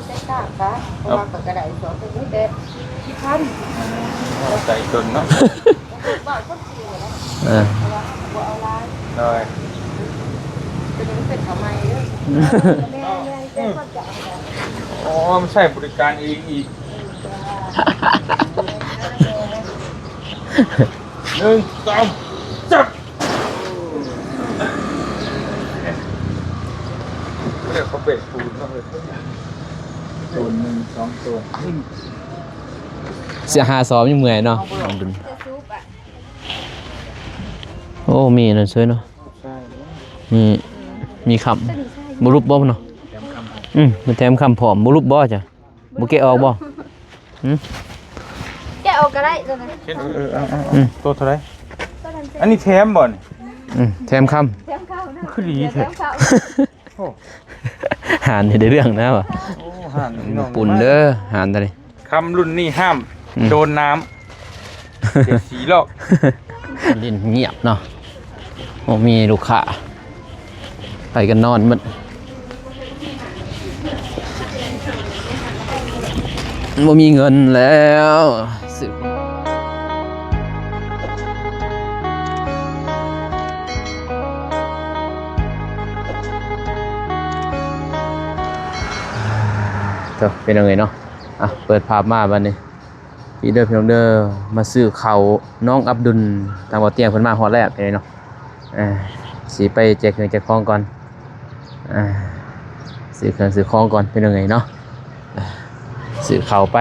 ໃສ່ກາບຊະ ເພາະວ່າຂ້ອຍກໍໄດ້ສອງ ກໍມີແຕ່ສິບພັນ ເອົາໃສ່ຕົນເນາະ ເວົ້າຄົນ ເອີ ເພາະວ່າເຮົາກໍບໍ່ເອົາຫຼາຍ ໂດຍ ຕົວນີ້ມັນເປັນຜ້າໄໝເດີ້ ແມ່ນໆ ແຕ່ເພິ່ນຈະເອົາ ອໍ ມາໃຊ້ບໍລິການເອງອີກ ໜຶ່ງ ສອງ ສາມ ເຂົາເອີ້ນເປັນປູນເນາະ ໂຕໜຶ່ງ ສອງໂຕ ເສຍຫາສອບຍັງເມື່ອຍເນາະ ໂອ້ ມີອັນນັ້ນຊ່ວຍເນາະ ມີ ມີຄ້ຳ ບໍ່ຫຼຸບບໍ່ເນາະ ອືມ ມັນແຖມຄ້ຳພ້ອມ ບໍ່ຫຼຸບບໍ່ຈ້ະ ບໍ່ແກະອອກບໍ່? ຫື? ແກະອອກກໍໄດ້ຕົວນັ້ນ ເອີ ເອີ ເອົາ ເອົາ ເອົາ ອືມ ໂຕເທົ່າໃດ? ຕົວນັ້ນ ອັນນີ້ແຖມບໍ່ນີ້? ອືມ ແຖມຄຳ ແຖມຄຳນະ ຄືດີແທ້ ໂອ້ ຫານນີ້ໄດ້ເລື່ອງນະວ່າ ໂອ້ ຫານ ປຸ້ນເດີ້ ຫານຕົວນີ້ ຄຳລຸ້ນນີ້ຫ້າມ ອືມ ໂດນນ້ຳ ເສຍສີຫຼອກ ຫຼິ້ນງຽບເນາະ ບໍ່ມີລູກຄ້າ ໄປກັນນອນໝົດ ບໍ່ມີເງິນແລ້ວ ເຈົ້າ ເປັນຫຍັງເອີຍເນາະ ອ່ະ ເປີດພາບມາບັດນີ້ ນີ້ເດີພີ່ນ້ອງເດີ ມາຊື້ເຂົ້ານ້ອງອັບດຸນ ທາງບ່າວຕຽງເພິ່ນມາຮອດແລ້ວພີ່ນ້ອງເນາະ ເອີ ຊິໄປແຈກເຄື່ອງແຈກຂອງກ່ອນ ອ່າ ຊື້ເຄື່ອງຊື້ຂອງກ່ອນພີ່ນ້ອງເອີຍເນາະ ຊື້ເຂົ້າໄປ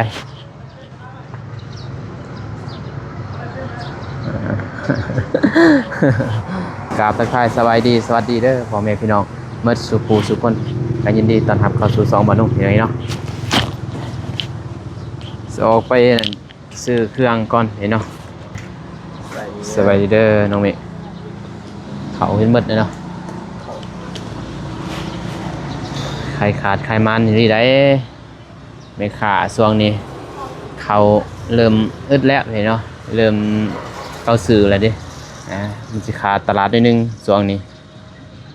ກາບທັກທາຍສະບາຍດີ ສະຫວັດດີເດີພໍ່ແມ່ພີ່ນ້ອງໝົດສູ່ຜູ້ສູ່ຄົນ ກໍຍິນດີຕ້ອນຮັບເຂົ້າສູ່ຊ່ອງບ່າວນຸ່ງພີ່ນ້ອງເນາະ ຊິອອກໄປ ຊື້ເຄື່ອງກ່ອນເນາະ ສະບາຍດີເດີນ້ອງເມ ເຂົ້າເຮັດໝົດເນາະ ຂາຍຂາດຂາຍໝານຢູ່ນີ້ໄດ໋ ແມ່ຄ້າຊ່ວງນີ້ເຂົ້າເລີ່ມອຶດແລ້ວເນາະ ເລີ່ມເຂົ້າຊື່ແລ້ວເດ້ ອ່າ ມັນຊິຂາດຕະຫຼາດໜ້ອຍໜຶ່ງຊ່ວງນີ້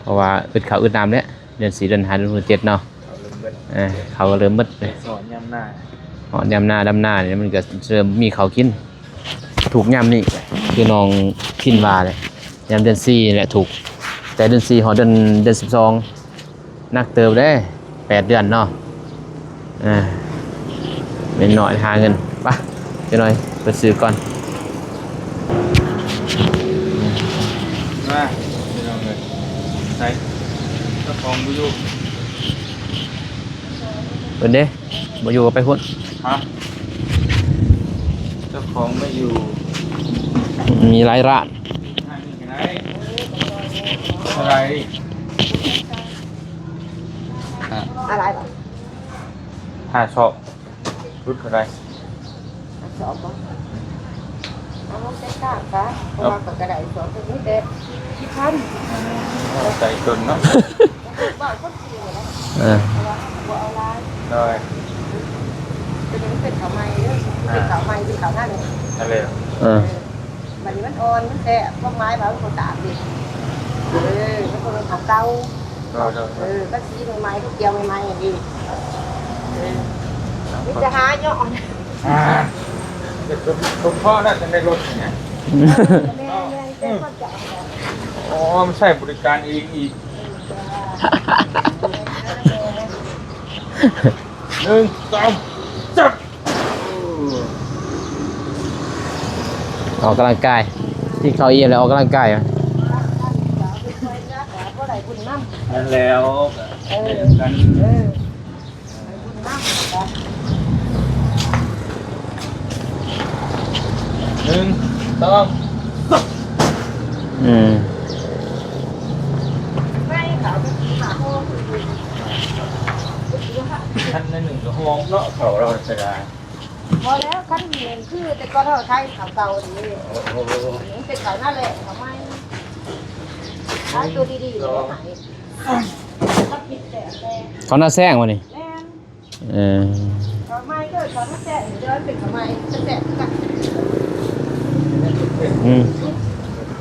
ເພາະວ່າອຶດເຂົ້າອຶດນ້ຳແລ້ວ ເດືອນສີ່ ເດືອນຫ້າ ເດືອນຫົກ ເດືອນເຈັດເນາະ ເຂົ້າເລີ່ມເບິດ ເອີ ເຂົ້າເລີ່ມເບິດ ຮອດຍາມນາ ຮອດຍາມນາດຳນານີ້ມັນກໍເລີ່ມມີເຂົ້າກິນ ທຸກຍາມນີ້ ຄືນ້ອງພິນວ່າແຫຼະ ຍາມເດືອນສີ່ນີ້ແຫຼະທຸກ ແຕ່ເດືອນສີ່ຮອດເດືອນ ເດືອນສິບສອງ ໜັກເຕີບເດ້ ແປດເດືອນເນາະ ເອີ ເປັນໜ້ອຍຫາເງິນ ໄປ ຈັກໜ້ອຍໄປຊື້ກ່ອນ ມາ ພີ່ນ້ອງເອີຍ ໃສ ເຈົ້າຂອງບໍ່ຢູ່ ເພິ່ນເດ້ ບໍ່ຢູ່ກໍໄປພຸ້ນ ຮະ ເຈົ້າຂອງບໍ່ຢູ່ ມີຫຼາຍຮ້ານ ເທົ່າໃດ? ອາ ອາໄລບໍ່? ຫ້າຊອກ ຫຼຸດເທົ່າໃດ? ຫ້າຊອກບໍ່? ເອົາລົງໃສ່ກາບຊະ ເພາະວ່າຂ້ອຍກໍໄດ້ສອງ ກໍມີແຕ່ສິບພັນ ເອົາໃສ່ຕົນເນາະ ເວົ້າຄົນ ເອີ ເພາະວ່າເຮົາບໍ່ເອົາຫຼາຍ ໂດຍ ຕົວນີ້ມັນເປັນເຂົ້າໃໝ່ເດີ້ ເປັນເຂົ້າໃໝ່ ເປັນເຂົ້າໜ້າແລ້ງ ນັ້ນແຫຼະ ເອີ ເອີ ບັດນີ້ມັນອ່ອນ ມັນແຊບ ຄວາມໝາຍວ່າມັນບໍ່ຕາກເດ້ ເອີ ມັນບໍ່ແມ່ນເຂົ້າເກົ່າ ໂດຍ ໂດຍ ເອີ ມັນສີໃໝ່ໆ ເຂົາກ່ຽວໃໝ່ໆ ນີ້ ເອີ ມີແຕ່ຫາຍ້ອນ ອ່າ ສົມເພາະແລ້ວ ຈັ່ງໄດ້ລົດນີ້ ແມ່ນໆ ເອີ ເປັນຄົນຈະເອົາ ອໍ ມາໃຊ້ບໍລິການເອງອີກ ໜຶ່ງ ສອງ ສາມ ອອກກຳລັງກາຍ ກິນເຂົ້າອີ່ມແລ້ວອອກກຳລັງກາຍ ນັ້ນແລ້ວ ເອີ ໄດ້ນຳກັນ ເອີ ໜຶ່ງ ສອງ ສາມ ອືມ ຄັນໜຶ່ງກໍຫອມເນາະ ເຂົ້າລາວສະດາ ບໍ່ແລ້ວ ຄັນນີ້ຄືແຕ່ກ່ອນເຮົາຂາຍເຂົ້າເກົ່ານີ້ ໂອ້ໂຫ ມັນເປັນເຂົ້າໜ້າແລ້ງ ເຂົ້າໃໝ່ ຂາຍຕົວດີໆ ເຂົ້າໜ້າແຊງວະນີ້ ແມ່ນ ເອີ ເຂົ້າໃໝ່ເດີ ເຂົ້າໜ້າແຊງ ເດີ ເປັນເຂົ້າໃໝ່ ແຊງຄືກັນ ອືມ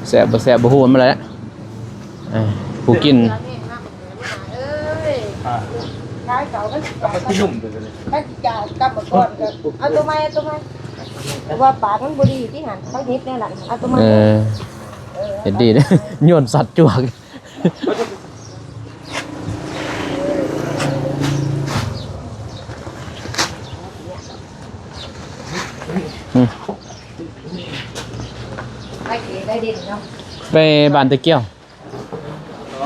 ແຊບບໍ່ແຊບບໍ່ຮູ້ ມັນແຫຼະ ເອີ ຜູ້ກິນ ເອີຍ ອ່າ ຂາຍເກົ່າມັນຊິກາຍ ມັນຊິຫຍຸ້ງໄປເລີຍ ມັນຊິກາຍກັບມາກ່ອນກໍເອົາຕົວໃໝ່ ເອົາຕົວໃໝ່ ແຕ່ວ່າປາກມັນບໍ່ດີຕິຫັ້ນ ເຂົາເຮັດແນວນັ້ນ ເອົາຕົວໃໝ່ ເອີ ເອີ ເຮັດດີເດ້ ໂຍນສັດຈວກ. ໄປເກໄດ້ເດັ່ນເນາະ ໄປບ້ານຕະກຽວ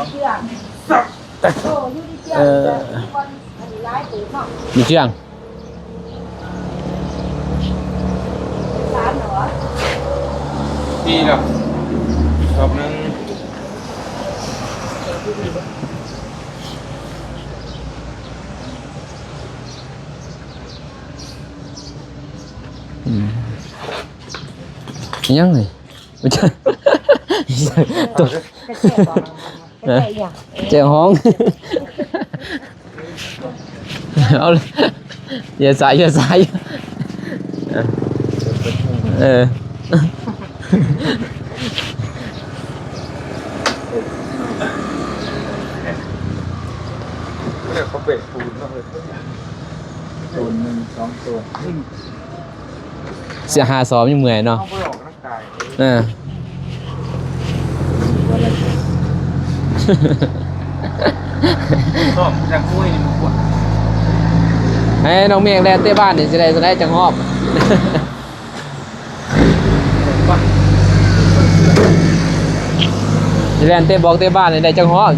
ເຊື່ອງ ໂອ້ ຢູ່ທີ່ເຊື່ອງ ເອີ ມີເຊື່ອງ ມີແລ້ວ ຮອບໜຶ່ງ ອືມ ອີຫຍັງນີ້? ຕົກ ກະແຈບໍ່? ກະແຈອີຫຍັງ? ແຈຫ້ອງ ເອົາເລີຍ ເອີ ເອີ ເຂົາເປັນສູນເນາະ ເອີ ສູນໜຶ່ງ ສອງໂຕ ເສຍຫາສອບຍັງເມື່ອຍເນາະ ເຮົາບໍ່ໄດ້ອອກກຳລັງກາຍ ເອີ ຊ້ອມຈັກມວຍນີ້ມັນກວ່າ ໃຫ້ນ້ອງເມກແລ່ນເຕະບານນີ້ຊິໄດ້ ຊິໄດ້ຈັກຮອບ? ຊິແລ່ນເຕະບອກເຕະບານນີ້ໄດ້ຈັກຮອບ?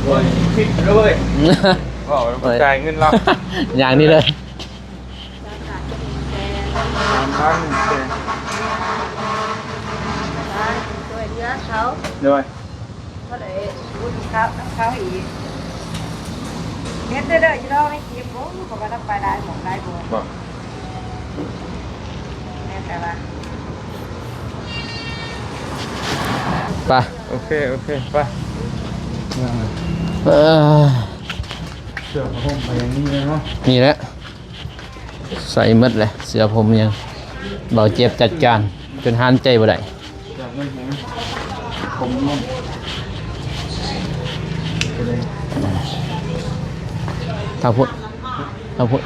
ໂອ້ຍ ຜິດເລີຍ ເວົ້າແລ້ວບໍ່ຈ່າຍເງິນລາວ ຢ່າງນີ້ເລີຍ ສາມພັນ ໄປຊ່ວຍເຫຼືອເຂົາ ໂດຍ ບໍ່ໄດ້ບຸນກັບນຳເຂົາອີກ ເຫັນແຕ່ເດີຢູ່ດອກໃນຄລິບ ໂອ້ ເຂົາວ່ານຳໄປຫຼາຍໝ່ອງຫຼາຍບ່ອນ ບໍ່ ແມ່ນແຕ່ວ່າ ໄປ ໂອເຄ ໂອເຄ ໄປ ເອີ ເສື້ອຜ້າຫົ່ມໄປຢ່າງນີ້ເນາະ ນີ້ແຫຼະ ໃສ່ໝົດແຫຼະ ເສື້ອຜົມຫຍັງ ເບົາເຈັບຈັດການ ຈົນຫານໃຈບໍ່ໄດ້ ທາງພຸ້ນ ທາງພຸ້ນ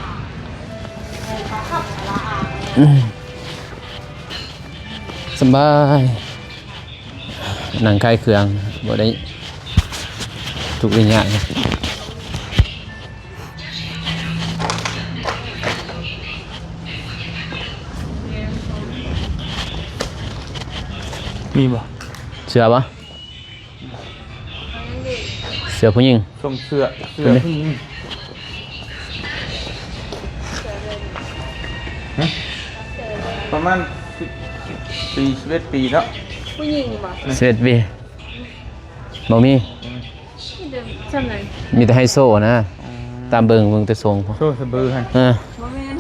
ອືມ ສະບາຍ ນັ່ງຂາຍເຄື່ອງ ບໍ່ໄດ້ທຸກໄດ້ຍາກ. ມີບໍ່? ເສື້ອບໍ່? ເສື້ອຜູ້ຍິງ ສົ່ງເສື້ອ ເສື້ອຜູ້ຍິງ ຮະ? ປະມານສິບປີ ສິບເອັດປີເນາະ ຜູ້ຍິງບໍ່? ສິບເອັດປີ ບໍ່ມີ ມີແຕ່ ມີແຕ່ໄຮໂຊນະ ອືມ ຕາມເບິ່ງ ເບິ່ງແຕ່ຊົງ ໂຊສະເບີຫັ້ນ ເອີ ບໍ່ແມ່ນ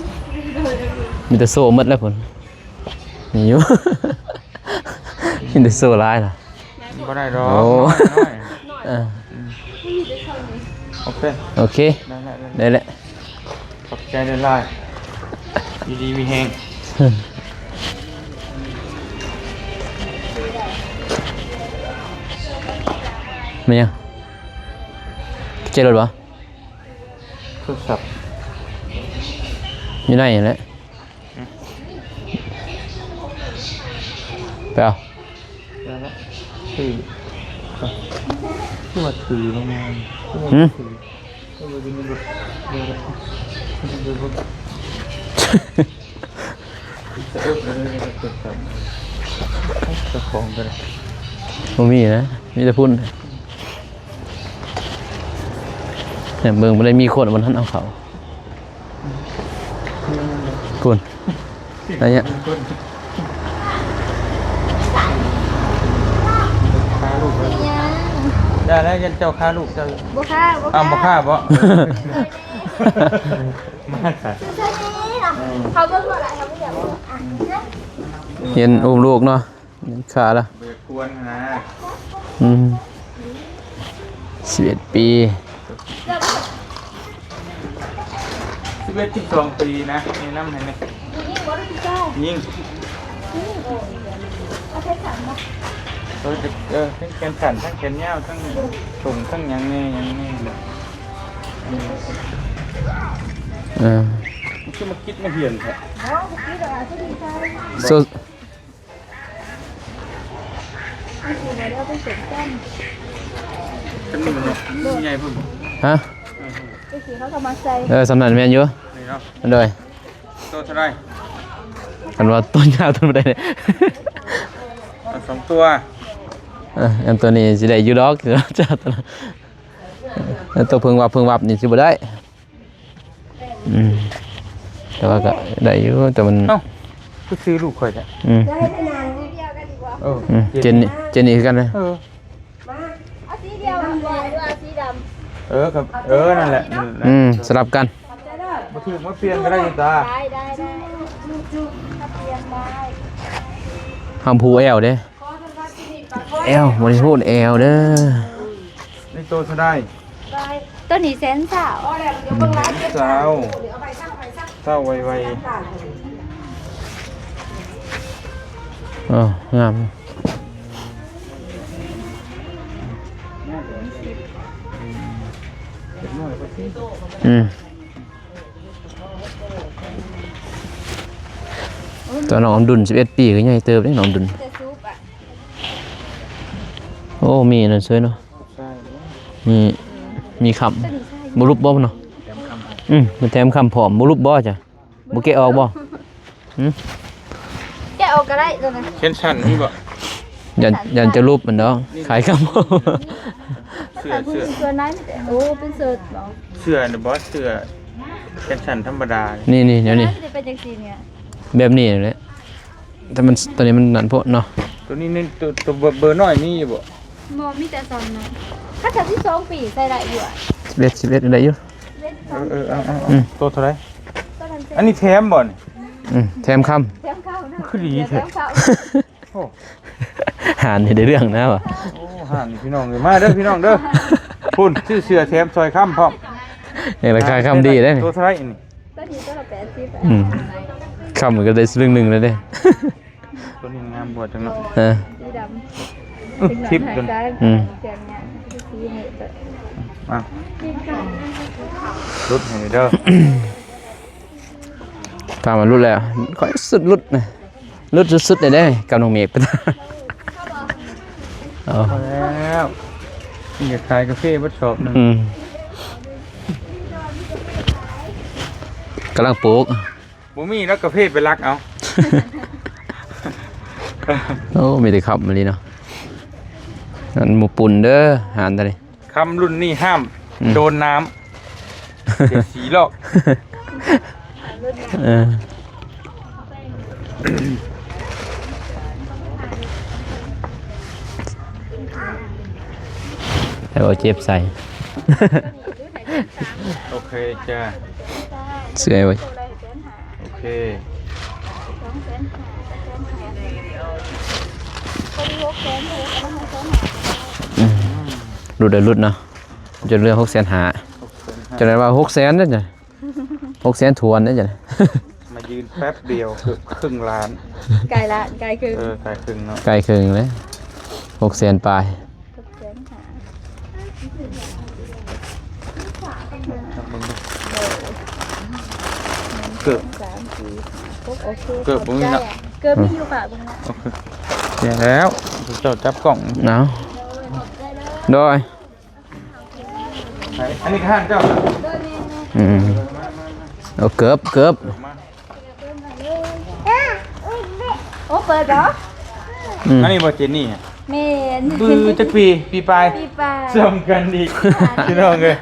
ມີແຕ່ໂຊໝົດແລ້ວພຸ້ນ ມີຢູ່ ມີແຕ່ໂຊຫຼາຍລະ ບໍ່ໄດ້ດອກ ໂອ້ ນ້ອຍໆ ເອີ ອືມ ໂອເຄ ໂອເຄ ໄດ້ແລ້ວ ໄດ້ແລ້ວ ໄດ້ແລ້ວ. ຂອບໃຈຫຼາຍໆ ຢູ່ດີມີແຮງ ແມ່ນຫຍັງ? ເຈລົດບໍ່? ໂທລະສັບ ຢູ່ໃນຫັ້ນແຫຼະ ໄປເອົາ ໄດ້ລະ ຖື ຄືວ່າຖືລົງມາ ຄືວ່າ ຫືມ? ເຈົ້າຂອງກໍໄດ້ ບໍ່ມີນະ ມີແຕ່ພຸ້ນ ແຕ່ເບິ່ງບໍ່ໄດ້ມີຄົນ ບໍ່ທັນເອົາເຂົ້າ ພຸ້ນ ໄດ້ຍະ ຂ້າລູກໄວ້ ຢ່າແລ້ວ ຢ້ານເຈົ້າຂ້າລູກເຈົ້າ ບໍ່ຂ້າ ບໍ່ຂ້າ ອ້າວ ບໍ່ຂ້າບໍ? ມາຊະ ເຂົາເບິ່ງບໍ່ລະ ເຂົາບໍ່ຢາກເບິ່ງ ອ່ະ ຮຽນອຸ້ມລູກເນາະ ຍັງຄາລະ ບໍ່ຢາກກວນຫັ້ນນະ ອືມ ສິບເອັດປີ ສິບເອັດ ສິບສອງປີນະ ແນະນຳໃຫ້ແດ່ ຍິງ ເອີ ເອີ ທັງແຂນສັ້ນ ທັງແຂນຍາວ ທັງຖົງ ທັງຫຍັງແດ່ ຫຍັງແດ່. ເອີ ຄືມາຄິດມາຮຽນແທ້ ໂຊ ເປັນໝູ່ເນາະ ມັນໃຫຍ່ພຸ້ນ ຮະ ເອີ ເຂົາກໍມາໃສ່ ເອີ ສ່ຳນັ້ນແມ່ນຢູ່ ນີ້ເນາະ ໂດຍ ໂຕເທົ່າໃດ? ຄັນວ່າໂຕຍາວໂຕບໍ່ໄດ້ເດ້ ເອົາສອງຕົວ ເອີ ອັນໂຕນີ້ຊິໄດ້ຢູ່ດອກ ເຈົ້າ ໂຕເພິ່ງວັບເພິ່ງວັບນີ້ຊິບໍ່ໄດ້ ອືມ ແຕ່ວ່າກໍໄດ້ຢູ່ ແຕ່ມັນ ເອົ້າ ຄືຊື່ລູກຂ້ອຍແທ້ ອືມ ເອີ ອືມ ເຈນນີ້ ເຈນນີ້ຄືກັນເລີຍ ເອີ ມາ ເອົາສີດຽວ ເອົາສີດຳ ເອີ ກໍ ເອີ ນັ້ນແຫຼະ ອືມ ສະຫຼັບກັນ ບໍ່ຖືກມາປ່ຽນກໍໄດ້ຢູ່ຕາ ໄດ້ ໄດ້ ໄດ້ ມາປ່ຽນໄດ້ ຫ້າມຜູ້ແອວເດ້ ແອວ ບໍ່ໄດ້ໂທດແອວເດີ ນີ້ໂຕເທົ່າໃດ? ໂຕນີ້ແສນຊາວ ແສນຊາວ ຊາວໄວໆ ເອີ ງາມ ອືມ ຕອນນ້ອງອຳດຸນສິບເອັດປີກໍໃຫຍ່ເຕີບເດ້ນ້ອງອຳດຸນ ແຕ່ສູບອະ ໂອ້ ມີອັນນັ້ນເຊີຍເນາະ ມີ ມີຄ້ຳ ບໍ່ຫຼຸບບໍ່ເນາະ ອືມ ມັນແຖມຄ້ຳພ້ອມ ບໍ່ຫຼຸບບໍ່ຈ້ະ ບໍ່ແກະອອກບໍ່? ຫື? ແກະອອກກໍໄດ້ຕົວນັ້ນ ແຂນສັ້ນມີບໍ່? ຢ້ານ ຢ້ານຈະຫຼຸບມັນດອກ ຂາຍຄຳ ເສື້ອ ເສື້ອ ສ່ວນໃນມີແຕ່ ໂອ້ ເປັນເສີດບໍ່? ເສື້ອນະບໍ່ ເສື້ອແຂນສັ້ນທຳມະດາ ນີ້ໆ ແນວນີ້ ມັນຈະເປັນຈັ່ງຊີ້ນີ້ ແບບນີ້ແຫຼະ ແຕ່ມັນ ຕົວນີ້ມັນນັ້ນໂພດເນາະ ຕົວນີ້ນີ້ ຕົວ ຕົວເບີ ເບີນ້ອຍມີຢູ່ບໍ່? ບໍ່ ມີແຕ່ສ່ຳນັ້ນ ຄັນສາມສິບສອງປີໃສ່ໄດ້ຢູ່ອະ ສິບເອັດ ສິບເອັດໄດ້ຢູ່ ເອີ ເອີ ເອົາ ເອົາ ເອົາ ອືມ ໂຕເທົ່າໃດ? ຕົວນັ້ນແພງ ອັນນີ້ແຖມບໍ່ນີ້? ອືມ ແຖມຄຳ ແຖມຄຳນະ ຄືດີແທ້ ແຖມຄຳ ໂອ້ ຫານນີ້ໄດ້ເລື່ອງນະວ່າ ໂອ້ ຫານນີ້ພີ່ນ້ອງເອີຍ ມາເດີພີ່ນ້ອງເດີ ພຸ້ນ ຊື້ເສື້ອແຖມສອຍຄຳພ້ອມ ເອີ ລາຄາຄຳດີເດ້ ໂຕເທົ່າໃດນີ້? ຕົວນີ້ຕົວລະແປດສິບ ອືມ ຄຳມັນກໍໄດ້ສະລຶງໜຶ່ງແລ້ວເດ້ ຕົວນີ້ງາມກວ່າຈັງເນາະ ເອີ ສີດຳ ທິບຕົວນີ້ ອືມ ອ່ະ ຫຼຸດໃຫ້ເດີ ພາມາຫຼຸດແລ້ວ ຂ້ອຍສຸດຫຼຸດນະ ຫຼຸດສຸດໆ ເລີຍເດ້ ກັບນ້ອງເມກ ເອົາ ພໍແລ້ວ ຢາກຂາຍກາເຟເບິດຊອບໜຶ່ງ ອືມ ກຳລັງປູກ ບໍ່ມີແລ້ວກາເຟໄປລັກເອົາ ໂອ້ ມີແຕ່ຄຳອີ່ຫຼີເນາະ ນັ້ນໝູ່ປຸ່ນເດີ ຮ້ານຕົວນີ້ ຄຳລຸ້ນນີ້ຫ້າມ ອືມ ໂດນນ້ຳ ເສຍສີຫຼອກ ເອີ ໃຫ້ເວົ້າເຈັບໃສ່ ໂອເຄຈ້າ ເຊື່ອໄວ້ ໂອເຄ ອືມ ຫຼຸດໄດ້ຫຼຸດເນາະ ຈົນເຫຼືອຫົກແສນຫ້າ ຈົນໄດ້ວ່າຫົກແສນເດ້ ຫົກແສນຖ້ວນເດ້ ມາຢືນແປັບດຽວເກືອບເຄິ່ງລ້ານ ກາຍລ້ານ ກາຍເຄິ່ງ ເອີ ກາຍເຄິ່ງເນາະ ກາຍເຄິ່ງເລີຍ ຫົກແສນປາຍ ຫົກແສນຫ້າ ເກີບ ສາມ ສີ່ ຫ້າ ຫົກ ໂອເຄ ເກີບບໍ່ມີເນາະ ເກີບມີຢູ່ຝາກເບິ່ງນະ ໂອເຄ ແລ້ວ ເຈົ້າຈັບກ້ອງ ເອົາ ໂດຍ ອັນນີ້ກະຮ້ານເຈົ້າ ອືມ ເອົາເກີບ ເກີບ ໂອ້ ເປີດບໍ່? ອືມ ອັນນີ້ບໍ່ເຈນນີ້ ແມ່ນ ບືຈັກປີ ປີປາຍ ປີປາຍ ສ່ຳກັນອີກ ພີ່ນ້ອງເອີຍ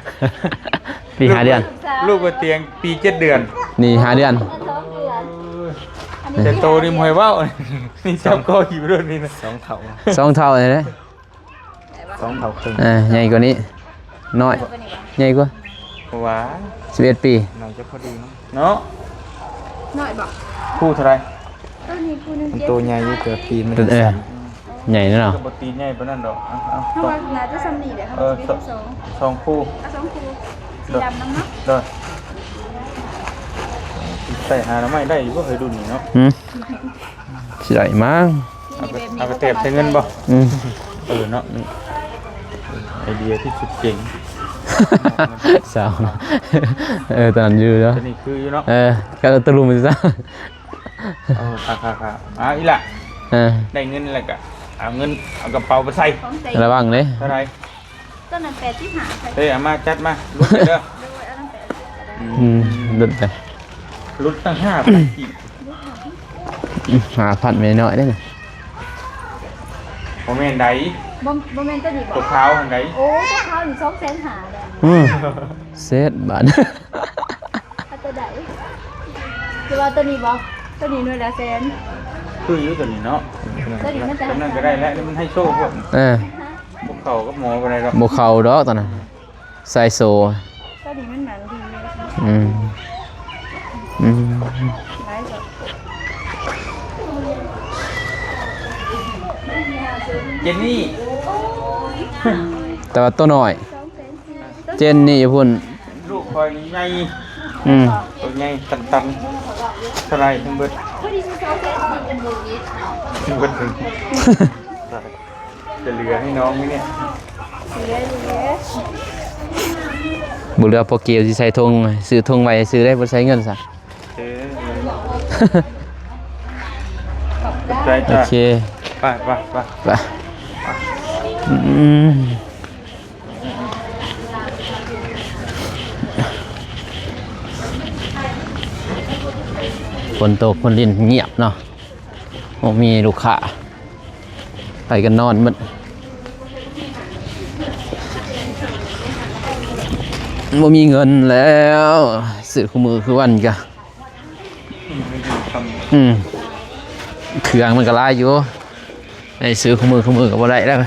ປີຫ້າເດືອນ ລູກບໍ່ຕຽງປີເຈັດເດືອນ ນີ້ຫ້າເດືອນ ສອງເດືອນ ແຕ່ໂຕນີ້ບໍ່ໃຫ້ເວົ້າ ນີ້ຈັບຄໍຢູ່ໂດນນີ້ນະ ສອງເທົ່າ ສອງເທົ່າເລີຍ ສອງເທົ່າເຄິ່ງ ອ່າ ໃຫຍ່ກວ່ານີ້ ນ້ອຍ ໃຫຍ່ກວ່າ ວ່າ ສິບເອັດປີ ໜ້າຈະພໍດີເນາະ ເນາະ ນ້ອຍບໍ່? ຄູ່ເທົ່າໃດ? ໂຕນີ້ຄູ່ໜຶ່ງ ມັນໂຕໃຫຍ່ຢູ່ ແຕ່ຕີນມັນ ເອີ ໃຫຍ່ເນາະ ກໍບໍ່ຕີນໃຫຍ່ປານນັ້ນດອກ ເອົາ ເອົາ ເຮົາວ່າໜ້າຈະສ່ຳນີ້ແຫຼະ ເຮົາວ່າຊິໄປເຮັດສອງ ສອງຄູ່ ເອົາສອງຄູ່ ສີດຳນຳເນາະ ໂດຍ ໃສ່ຫາໜໍ່ໄມ້ໄດ້ຢູ່ບໍ່ເຮີ້ຍ ລຸ້ນນີ້ເນາະ ຫື? ຊິໄດ້ມັ້ງ ເອົາໄປ ເອົາໄປແຕກໃສ່ເງິນບໍ່? ອືມ ເອີເນາະ ນີ້ໄອເດຍທີ່ສຸດເຈັງ ສາວ ເອີ ຕອນນັ້ນຢູ່ເນາະ ຕົວນີ້ຄືຢູ່ເນາະ ເອີ ກະຕະລຸມຊະ ເອີ ຄ່ະໆໆ ອ່າ ອີ່ຫຼ້າ ເອີ ໄດ້ເງິນແລ້ວກະເອົາເງິນ ເອົາກະເປົາໄປໃສ່ ຂອງໃສ່ ລະວັງເດ້ ເທົ່າໃດ? ຕົວນັ້ນແປດສິບຫ້າ ເອີ ເອົາມາ ຈັດມາ ຫຼຸດເດີ ໂດຍ ເອົານຳແປດສິບກໍໄດ້ ອືມ ອືມ ຫຼຸດໄປ ຫຼຸດຕັ້ງຫ້າພັນກີບ ຫ້າພັນ ແມ່ນ້ອຍເດ້ ບໍ່ແມ່ນໃດ ບໍ່ ບໍ່ແມ່ນຕົວນີ້ບໍ? ຕົວຂາວຫັ້ນໃດ ໂອ້ ຕົວຂາວນີ້ສອງແສນຫ້າແລ້ວ ອືມ ເຊັດບາດ ເອົາຕົວໃດ? ຄືວ່າຕົວນີ້ບໍ? ຕົວນີ້ໜ່ວຍລະແສນ ຄືຢູ່ຕົວນີ້ເນາະ ຕົວນີ້ມັນຈະ ຕົວນັ້ນກໍໄດ້ແລ້ວ ມັນໄຮໂຊໂພດ ເອີ ບໍ່ເຂົ້າກັບໝໍບໍ່ໄດ້ດອກ ບໍ່ເຂົ້າດອກຕົວນັ້ນ ໃສ່ໂຊ ຕົວນີ້ມັນໜັງດີ ອືມ ອືມ ຫຼາຍກວ່າ ເຈນນີ້ ແຕ່ວ່າຕົວນ້ອຍ ເຈນນີ້ຢູ່ພຸ້ນ ລູກຂ້ອຍນີ້ໃຫຍ່ ອືມ ໂຕໃຫຍ່ຕັນໆ ເທົ່າໃດທັງເບິດ ທັງເບິດ ຈະເຫຼືອໃຫ້ນ້ອງໄໝນີ້ ເຫຼືອຢູ່ເດ້ ບໍ່ເຫຼືອ ພໍເກວຊິໃສ່ຖົງ ຊື້ຖົງໄວ້ຊື້ໄດ້ ບໍ່ໃຊ້ເງິນຊະ ເອີ ເອີ ຂອບໃຈ ໂອເຄ ໄປ ໄປ ໄປ ໄປ ອືມ ຝົນຕົກ ຄົນຫຼິ້ນງຽບເນາະ ບໍ່ມີລູກຄ້າ ໄປກັນນອນໝົດ ບໍ່ມີເງິນແລ້ວ ຊື້ຄູ່ມື້ຄືວັນກະ ອືມ ເຄື່ອງມັນກໍຫຼາຍຢູ່ ໄດ້ຊື້ຄູ່ມື້ ຄູ່ມື້ກໍບໍ່ໄດ້ແລ້ວ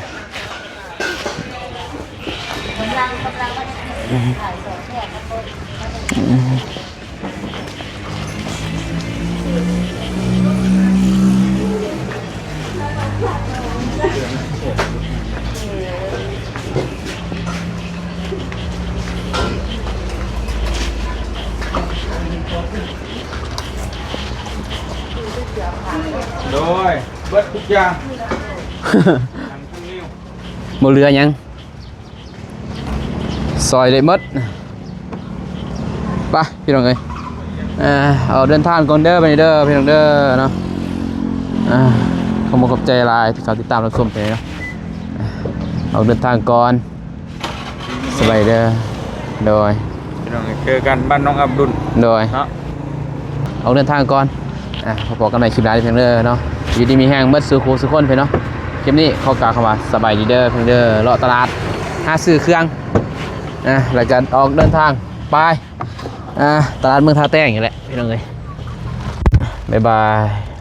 ໂດຍ ເບິດທຸກຢ່າງ ບໍ່ເຫຼືອຫຍັງ ຊ່ອຍໄດ້ໝົດ ໄປພີ່ນ້ອງເອີຍ ເອີ ອອກເດີນທາງກ່ອນເດີ ບາດນີ້ເດີພີ່ນ້ອງເດີເນາະ ເອີ ຂອບອົກຂອບໃຈຫຼາຍທີ່ເຂົ້າຕິດຕາມຮັບຊົມໄປເນາະ ອອກເດີນທາງກ່ອນ ສະບາຍເດີ ໂດຍ ພີ່ນ້ອງເອີຍ ເຈີກັນບ້ານນ້ອງອັບດຸນ ໂດຍ ເນາະ ອອກເດີນທາງກ່ອນ ອ່າ ພໍ້ກັນໃໝ່ຄລິບໜ້າເດີພີ່ນ້ອງເດີເນາະ ຢູ່ດີມີແຮງເບິດສູ່ຄູ່ສູ່ຄົນເພິ່ນເນາະ ຄລິບນີ້ຂໍກ່າວຄຳວ່າສະບາຍດີເດີພີ່ນ້ອງເດີ ເລາະຕະຫຼາດຫາຊື້ເຄື່ອງ ອ່າ ແລ້ວກໍອອກເດີນທາງໄປ ອ່າ ຕະຫຼາດເມືອງທ່າແຕງນີ້ແຫຼະພີ່ນ້ອງເອີຍ ບາຍບາຍ.